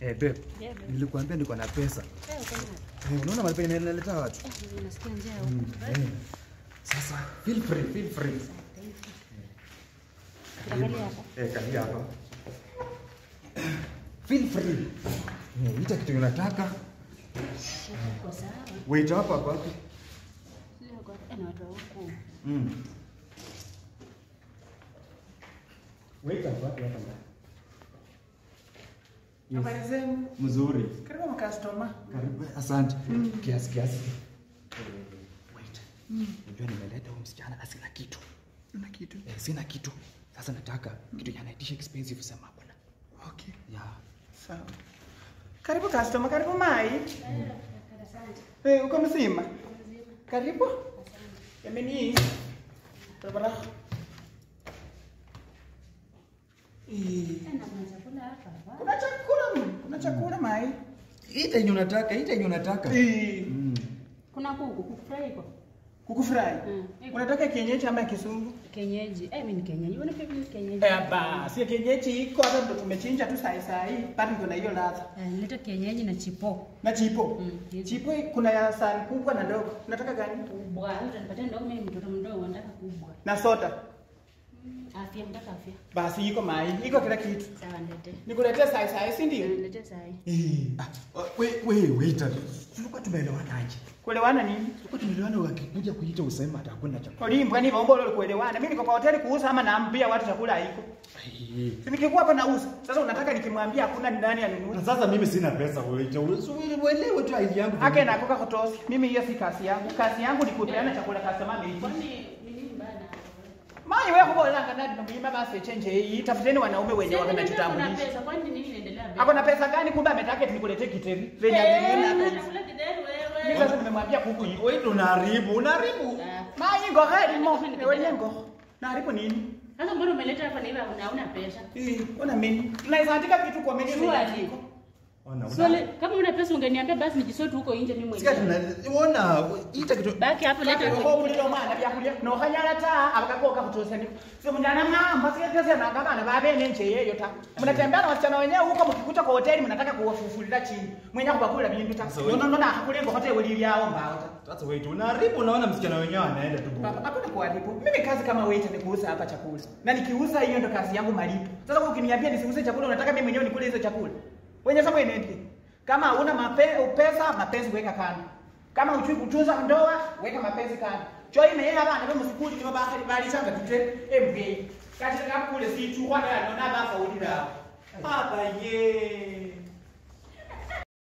Eh, babe. Yeah, babe. Nilikuambia niko na pesa. Eh, uko nayo. Eh, unaona mahali penye naleta watu? Eh, nasikia njaa huko. Eh. Sasa feel free, feel free. Angalia hapa. Eh, kalia hapa. Feel free. Eh, ita kitu unataka. Uko sawa. Wait hapa kwa wapi? Leo kwa na watu wa huku. Wait hapa wapi hapa ndani? Yes. Habari zenu? Mzuri. Karibu mkastoma. Karibu, asante. Kiasi kiasi. Wait. Unajua nimeleta huyu msichana na sina kitu. Una kitu? Eh, sina kitu. Sasa nataka kitu yenye anaitisha expensive sema hakuna. Okay. Yeah. Sawa. Karibu customer, karibu mai. Asante. Eh, uko mzima? Mzima. Karibu. Asante. Yameni. Barabara. Eh, Eh, na kuna chakula hapa. Wa. kuna chakula, kuna chakula mai. Ita yenye unataka, ita yenye unataka. Eh, Kuna kuku, kuku fry iko. kuku fry. Unataka kienyeji ama kisungu? Kienyeji. Eh, mimi ni kienyeji. Wewe pia mimi ni kienyeji. Eh, ba, si kienyeji iko hata ndo tumechinja tu sai sai, bado niko na hiyo ladha. Eh, nileta kienyeji na chipo. Na chipo. Hizo. Chipo kuna ya sahani kubwa na ndogo. Unataka gani? Kubwa. Utanipatia ndogo, mimi ni mtoto mdogo, nataka kubwa. Na soda. Afya, nataka afya. Basi iko mai, iko kila kitu. Sawa, niletee. Nikuletee sai sai, si ndio? Niletee sahi. Eh, ah, we we wait. Tulikuwa tumeelewana aje? Kuelewana nini? Tulikuwa tumeelewana wakikuja kuita usema atakuna chakula. Olimbwa ni vaomba lolo kuelewana. Mimi niko kwa hoteli kuuza ama naambia watu chakula haiko. Eh. Si nikikuwa hapa nauza. Sasa unataka nikimwambia hakuna ni nani anunue? Na sasa mimi sina pesa wait. Uelewe tu idea yangu. Ake na koka kutosi. Mimi hiyo si kazi yangu. Kazi yangu ni kupeana chakula customer ameitisha. Kwani ni nini bana? Mai wewe kubolanga nani nomuyima basi change hii. Tafuteni wanaume wenye Sasa wakana kuna kitambulisho. pesa, kwani nini inaendelea? Ako na pesa gani kumbe ametaka nikuletee kiteri? Venye aliniona hapa hivi. Unakula githeri wewe. Mimi sasa nimemwambia kuku iko. Wait, unaharibu, unaharibu. Ah. Mai ngoha limo. Wenye ngoha. Na haribu nini? Sasa mbona umeleta hapa na hivi hauna pesa? Eh, ona menu. Tunaweza andika vitu kwa menu Surely. zenye ziko. Ona, una. Swali, kama una pesa ungeniambia basi nijisotu huko nje mimi Sika mwenyewe. tuna ona ita kitu. Baki hapo leta Roho mulilo mwana byakulya nokhanyala ta abakakoka kutosa niko simunyana mamba sikatesa nangabana babene nje yeyo ta mnatembea na wasichana wenyewe huko mkikuta kwa hoteli mnataka kuwafufulila chini mwenye kubakula bintu ta no no no na hakulengo hote welilyawo mbao ta Sasa wait, unaharibu unaona msichana wenyewe anaenda tu. Baba, hakuna kuharibu. Mimi kazi kama waiter ni kuuza hapa chakula. Na nikiuza hiyo ndo kazi yangu malipo. Sasa wewe ukiniambia nisiuze chakula unataka mimi mwenyewe nikule hizo chakula. Wenye sasa wewe Kama huna pesa, mapenzi weka kando. Kama hujui kutunza ndoa, weka mapenzi kando. Choi meye abana be musikuli nibo bakhali balichanga tute MBA. Kati kule situ kwa nona bafa ulira. Baba ye.